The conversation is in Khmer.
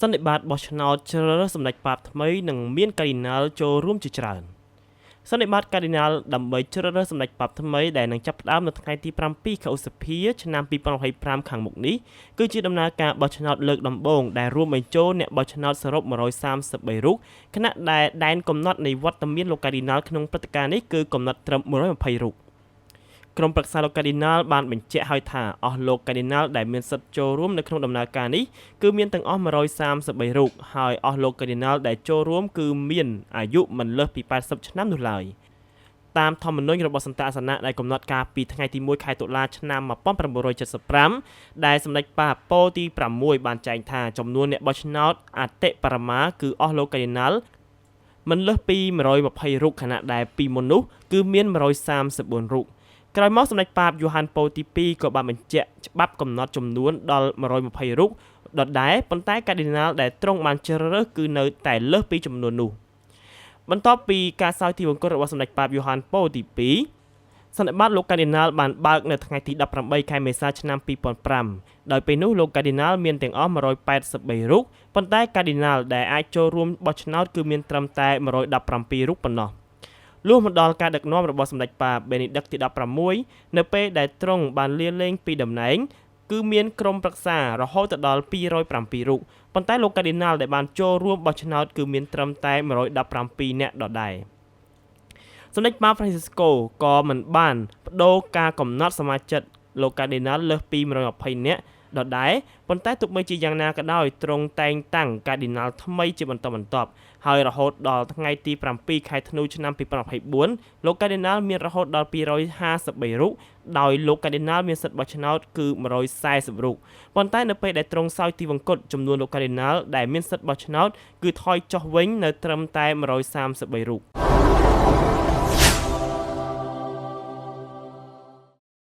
សន្និបាតបោះឆ្នោតជ្រើសរើសសម្ដេចប៉ាបថ្មីនឹងមានកាឌីណាល់ចូលរួមជាច្រើន។ សន្និបាតកាឌីណាល់ដើម្បីជ្រើសរើសសម្ដេចប៉ាបថ្មីដែលនឹងចាប់ផ្ដើមនៅថ្ងៃទី7ខែឧសភាឆ្នាំ2025ខាងមុខនេះគឺជាដំណើរការបោះឆ្នោតលើកដំបូងដែលរួមបញ្ចូលអ្នកបោះឆ្នោតសរុប133រូបខណៈដែលដែនកំណត់នៃវត្តមានលោកកាឌីណាល់ក្នុងព្រឹត្តិការណ៍នេះគឺកំណត់ត្រឹម120រូប។ ក្រុមប្រឹក្សាលោកកាឌីណាល់បានបញ្ជាក់ហើយថាអស់លោកកាឌីណាល់ដែលមានសិទ្ធិចូលរួមនៅក្នុងដំណើរការនេះគឺមានទាំងអស់133រូបហើយអស់លោកកាឌីណាល់ដែលចូលរួមគឺមានអាយុមិនលើសពី80ឆ្នាំនោះឡើយ។ តាមធម្មនុញ្ញរបស់សន្តាអាសនៈដែលកំណត់កាលពីថ្ងៃទី1ខែតុលាឆ្នាំ1975ដែលសម្ដេចប៉ាប៉ូទី6បានចែងថាចំនួនអ្នកបោះឆ្នោតអតិបរមាគឺអស់លោកកាឌីណាល់មិនលើសពី120រូបខណៈដែលពីមុននោះគឺមាន134រូប។ ក្រោយមកសម្ដេចប៉ាបយូហានប៉ូលទី2ក៏បានបញ្ជាក់ច្បាប់កំណត់ចំនួនដល់120រូបដដែលប៉ុន្តែកាឌីណាល់ដែលទ្រង់បានជ្រើសរើសគឺនៅតែលើសពីចំនួននោះ។ បន្ទាប់ពីការសោយទិវង្គតរបស់សម្ដេចប៉ាបយូហានប៉ូលទី2សន្និបាតលោកកាឌីណាល់បានបើកនៅថ្ងៃទី18ខែមេសាឆ្នាំ2005ដោយពេលនោះលោកកាឌីណាល់មានទាំងអស់183រូបប៉ុន្តែកាឌីណាល់ដែលអាចចូលរួមបោះឆ្នោតគឺមានត្រឹមតែ117រូបប៉ុណ្ណោះ។ លុះមកដល់ការដឹកនាំរបស់សម្ដេចប៉ាបេនីឌិកទី16នៅពេលដែលទ្រង់បានលាលែងពីតំណែងគឺមានក្រុមប្រឹក្សារហូតដល់207រូបប៉ុន្តែលោកកាឌីណាល់ដែលបានចូលរួមបោះឆ្នោតគឺមានត្រឹមតែ117នាក់ដដែល។ សម្ដេចប៉ាហ្វ្រង់ស៊ីស្កូក៏មិនបានបដូរការកំណត់សមាជិកលោកកាឌីណាល់លើសពី120នាក់ដដែលប៉ុន្តែទោះបីជាយ៉ាងណាក៏ដោយទ្រង់តែងតាំងកាឌីណាល់ថ្មីជាបន្តបន្ទាប់ហើយរហូតដល់ថ្ងៃទី7ខែធ្នូឆ្នាំ2024លោកកាឌីណាល់មានរហូតដល់253រូបដោយលោកកាឌីណាល់មានសិទ្ធិបោះឆ្នោតគឺ140រូបប៉ុន្តែនៅពេលដែលទ្រង់សោយទិវង្គតចំនួនលោកកាឌីណាល់ដែលមានសិទ្ធិបោះឆ្នោតគឺថយចុះវិញនៅត្រឹមតែ133រូប។